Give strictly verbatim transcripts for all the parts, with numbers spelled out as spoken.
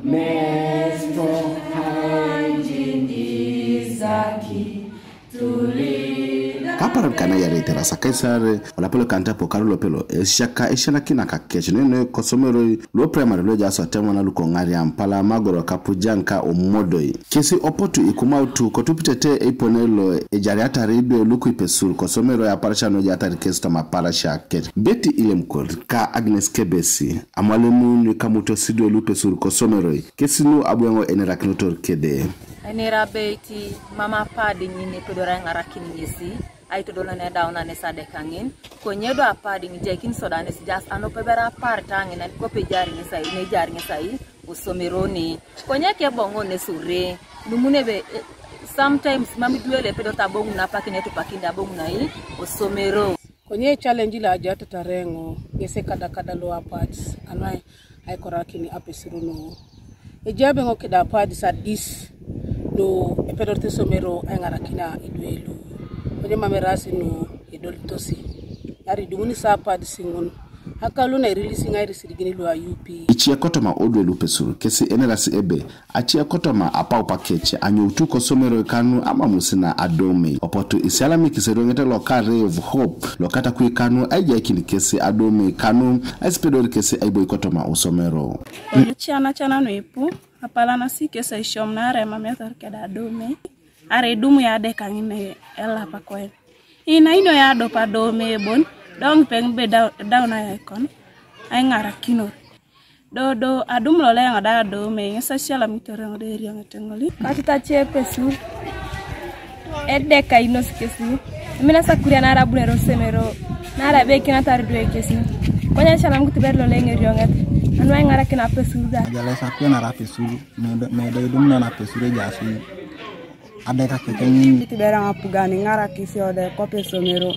Mestro Hygiene is a key to lead. Kaparan kana yare terasa kaisare, wala polo kanta pokaru lo pelo, eshaka eshana kina ka kech ne ne kosomero lo primary lo jaso tema na luko ngari ampala magoro kapujanka omodoi. Kesi opotu ikumautu kotupitete eiponelo ejari atari idwe luku ipesur kosomero ya parasha no jatari kesi toma parasha kech. Beti ilem kor ka Agnes Kebesi. Amwalimu ni kamuto sidwe lupe suru kosomeroi. Kesinu abwengo enera kinotor kede. Enera beiti mama padi ngine pedora ngarakin ngesi. Ai todo na ne dauna ne sade kangin. Konye do apadi ngi jekin soda ne si jas ano pebera par tangin ko pe jari ngi sai ne jari ngi sai usomeroni. Konye ke bongo ne sure. Numune be eh, sometimes mami duele pedota bongu na pakine to pakinda bongu na i usomero. Konye challenge la jata tarengo ngese kada kada lo apads anwai ai korakini apesuru no. Ejabe ngo kida apads at this no epedorte somero ai ngarakina idwelu. Konye mamerasi no edol tosi. Ari dumuni sa apads singun. Akalu na irili singa irisidigini lo ayupi. Ichie kotoma odwelu pesuru kesi enerasi ebe. Achie kotoma apau pakech anyoutu kosomero kanu ama musina adomei. Opotu isialami kiserongete loka Ray of Hope lokata kui kanu aijaikini kesi adomei kanu aisipedori kesi aiboi kotoma usomero. Chana chana noipu apalana si kesi aishom nare mametor keda adomei. Are idumu ya deka ngine elapa koen. Ina ino ya dopa adomei bon dong peng be dauna ya ikon. Ai ngarakinor. Dodo adum lo lengo da do me ngesa shala mitoro ngo de riang tengoli. Kati ta che pesu. Edde kai no sikesi. Mina sakuria na rabu ne rosemero. Na rabe kina tar do kesi. Konya shala mkuti ber lo lengo riang et. Anu ai ngara kina pesu da. Jale sakuria na rapesu. Me do me do dum na na pesu re jasi. Adeka keke ngini. Ti bera mapugani ngara kisi ode kope somero.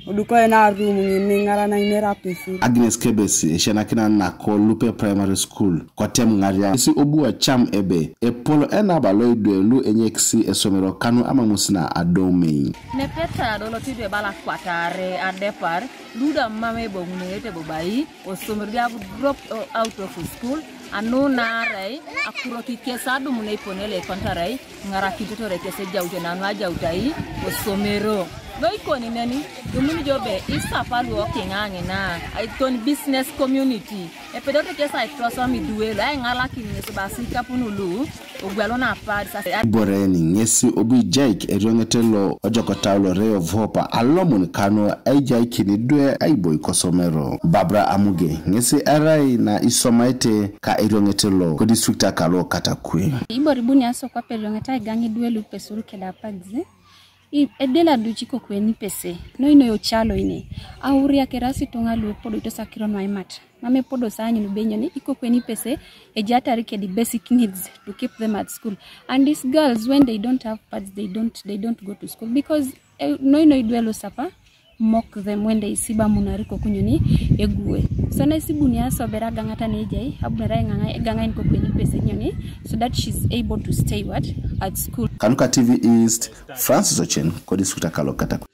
Uduko ena room ngini ngara na inera pesu. Agnes Kebesi eshanakina nako Lupe Primary School kotem ngaria isi obua cham ebe epolo ena balo idwe lu enyekisi esomero kanu ama musina adomei. Nepeta dolo tidwe bala kwatare adepar luda mame bo ngune ete bo bai osomero dia drop out of school anu narai akuro kikesa dumune iponele kontarai. Ngara kitutore kese jaute nanu ajautai osomero. Lo ikoni neni dumuni jobe isapa luo king'ang'ina aiton business community. Epedote kese aitosom iduelo aing'alakini ng'esi basi ikapunu lu ogwelo napad sasa. Ibore ni ng'esi obi jaik eriong'ete lo ojokotau lo Ray of Hope alomon kano aijaikini dwe aiboi kosomero. Barbara Amuge ng'esi erai na isomaite ka eriong'ete lo ko district akalo Katakwi. Ibor ibuni aso kwa periong'eta igangi dwe lupe suru keda apagize. I edela duchi kokweni pese. No ino yo chalo ine. Auria kerasi tonga lu podo ito sakiro no aimat. Mame podo sanyi nubenyo ni ikokweni pese ejatari kedi basic needs to keep them at school. And these girls when they don't have pads they don't they don't go to school because eh, no ino idwelo sapa. Mock them when they siba munari kokunyoni egue. So na sibu ni aso bera gangata ne jai abnera nganga ganga in kokweni pese nyoni so that she's able to stay what at school. Kanuka T V East, Francis Ochen, ko district akalo Katakwi.